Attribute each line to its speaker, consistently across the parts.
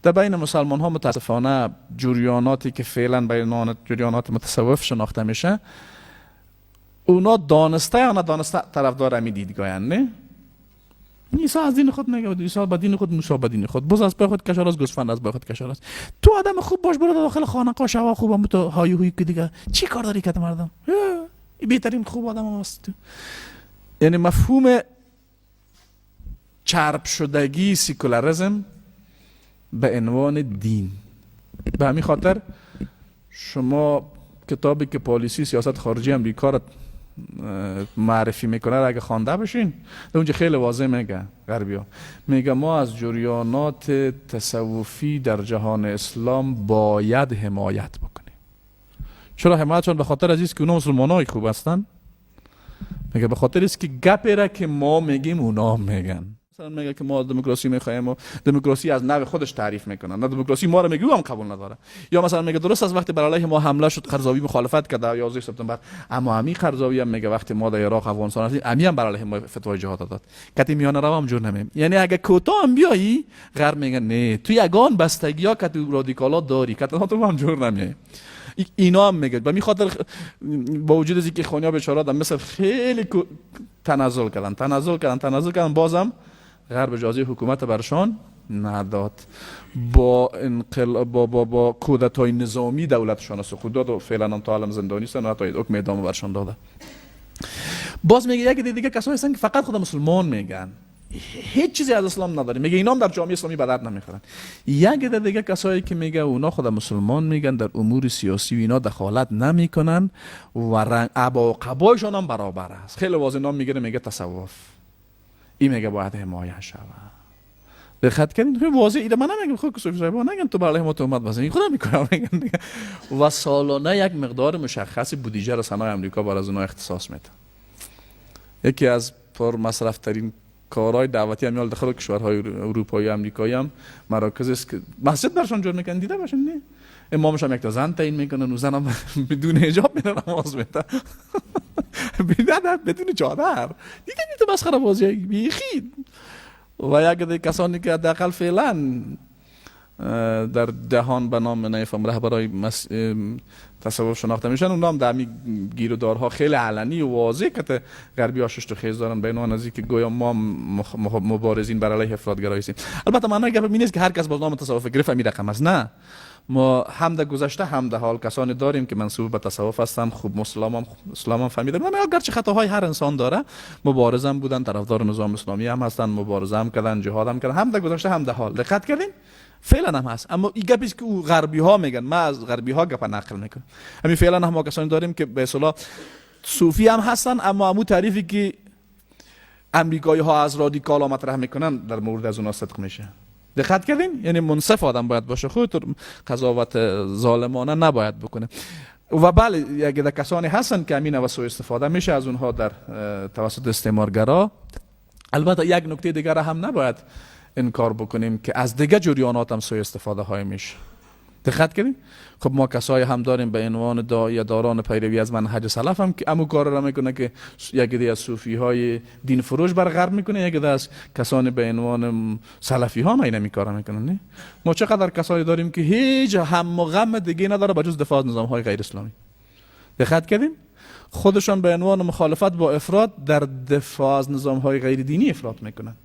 Speaker 1: در بین مسلمان ها متاسفانه جریاناتی که فعلا بین جریانات متصوف شناخته میشه، اونا دانسته یا ندانسته طرفدار همی دیدگاهن. نه، عیسی از دین خود میگه، عیسی به دین خود، موسی به دین خود، بز از پای خود کشار است، گوسفند از پای خود کشار است. تو آدم خوب باش، برو داخل خانقاه شوا خوبم تو های هوی که دیگه چی کار داری که مردم بهترین خوب آدم هست تو. یعنی مفهوم چرب شدگی سیکولاریسم به عنوان دین. به همین خاطر شما کتابی که پالیسی سیاست خارجی امریکا را معرفی میکنه را اگه خوانده باشین، در اونجا خیلی واضح میگه غربی ها، میگه ما از جریانات تصوفی در جهان اسلام باید حمایت بکنیم. چرا حمایت؟ چون به خاطر از که اونا مسلمان خوب هستن. میگه به خاطر است که گپی را که ما میگیم اونا میگن. مثلا میگه که ما دموکراسی میخوایم و دموکراسی از نوع خودش تعریف میکنن، نه دموکراسی ما رو میگه هم قبول نداره. یا مثلا میگه درست از وقتی بر علیه ما حمله شد قرضاوی مخالفت کرد در 11 سپتامبر، اما امی قرضاوی هم میگه وقتی ما در عراق افغانستان هستیم امی هم بر علیه ما فتوای جهاد داد، کتی میانه رو هم جور نمیم. یعنی اگه کوتاه هم بیایی غرب میگه نه تو یگان بستگی ها که تو رادیکالا داری کتی تو هم جور نمیای. اینا هم میگه به می خاطر با وجود از اینکه اخوانیا بیچاره در مصر خیلی تنزل کردن تنزل کردن تنزل کردن، بازم غرب اجازه حکومت برشان نداد. با انقلاب با با با کودتای نظامی دولتشان سقوط داد و فعلا هم تا الان زندانی هستن و حتی حکم اعدام برشان داده. باز میگه یک دیگه کسایی هستن که فقط خود مسلمان میگن، هیچ چیزی از اسلام نداره، میگه اینا هم در جامعه اسلامی به درد نمیخورن. یک دیگه کسایی که میگه اونا خود مسلمان میگن، در امور سیاسی و اینا دخالت نمیکنن و رنگ عبا و قبایشان هم برابر است. خیلی واضح نام میگیره، میگه تصوف، این میگه باید حمایت شود. دقت کردین؟ خیلی واضح ایده من نمیگم، خود صوفی صاحب نگن تو برای ما تهمت بزنی، خودم میکنم میگن دیگه. و سالانه یک مقدار مشخصی بودجه را سنای امریکا بر از اونها اختصاص میده. یکی از پر مصرف ترین کارهای دعوتی هم یال داخل کشورهای اروپایی و امریکایی هم مراکز است که مسجد برشان جور میکنن، دیده باشن نه؟ امامش هم یک تا زن تعیین میکنن و زنم بدون حجاب میره نماز میده، بدون چادر. دیدن تو مسخره بازی بیخی. و یک دی کسانی که حداقل فعلا در جهان به نام نفهم رهبرای تصوف شناخته میشن، اونا هم در همی گیر و دارها خیلی علنی و واضح که غربی ها شش و خیز دارن به عنوان از که گویا ما مبارزین بر علیه افراط‌گرایی هستیم. البته معنای گپ این نیست که هر کس با نام تصوف گرفت همی رقم است، نه، ما هم در گذشته هم در حال کسانی داریم که منسوب به تصوف هستن، خوب مسلمان اسلام هم فهمیدن، من اگرچه خطاهای هر انسان داره، مبارزم بودن، طرفدار نظام اسلامی هم هستن، مبارزه هم کردن، جهاد هم کردن، هم در گذشته هم در حال. دقت کردین؟ فعلا هم هست. اما این گپی که او غربی ها میگن، ما از غربی ها گپ نقل میکنم. همین فعلا هم ما کسانی داریم که به اصطلاح صوفی هم هستن، اما امو تعریفی که امریکایی ها از رادیکال ها مطرح میکنن در مورد از اونها صدق میشه. دقت کردین؟ یعنی منصف آدم باید باشه، خود قضاوت ظالمانه نباید بکنه. و بله یک عده کسانی هستن که همین و سوء استفاده میشه از اونها در توسط استعمارگرا. البته یک نکته دیگر هم نباید انکار بکنیم که از دیگه جریانات هم سوء استفاده های میشه. دقت کردین؟ خب ما کسایی هم داریم به عنوان داعیه داران پیروی از منهج سلف هم که امو کار را میکنه که یک عده از صوفی های دین فروش بر غرب میکنه، یک عده از کسانی به عنوان سلفی ها هم این کار میکنن. نه، ما چقدر کسایی داریم که هیچ هم و غم دیگه نداره بجز دفاع از نظام های غیر اسلامی. دقت کردین؟ خودشان به عنوان مخالفت با افراط در دفاع از نظام های غیر دینی افراط میکنن.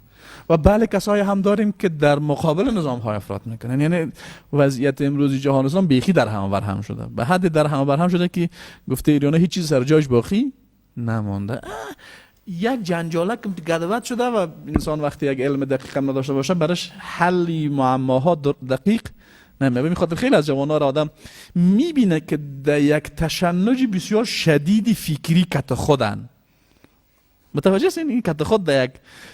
Speaker 1: و بله کسایی هم داریم که در مقابل نظام های افراط میکنن. یعنی وضعیت امروزی جهان اسلام بیخی در هم بر هم شده، به حد در هم بر هم شده که گفته ایران هیچ چیز سر جایش باقی نمانده. یک جنجالک گدوت شده و انسان وقتی یک علم دقیق هم نداشته باشه براش حل معماها دقیق نمیه. به خاطر خیلی از جوان‌ها را آدم میبینه که در یک تشنج بسیار شدید فکری کت خودن. متوجه هستین؟ این کت خود در یک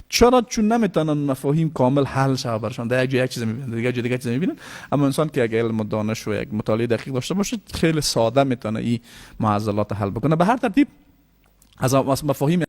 Speaker 1: چرا؟ چون نمیتونن مفاهیم کامل حل شود برشان، در یک جای یک چیز میبینن، دیگه جای دیگه چیز میبینن. اما انسان که یک علم و دانش و یک مطالعه دقیق داشته باشه خیلی ساده میتونه این معضلات حل بکنه. به هر ترتیب از مفاهیم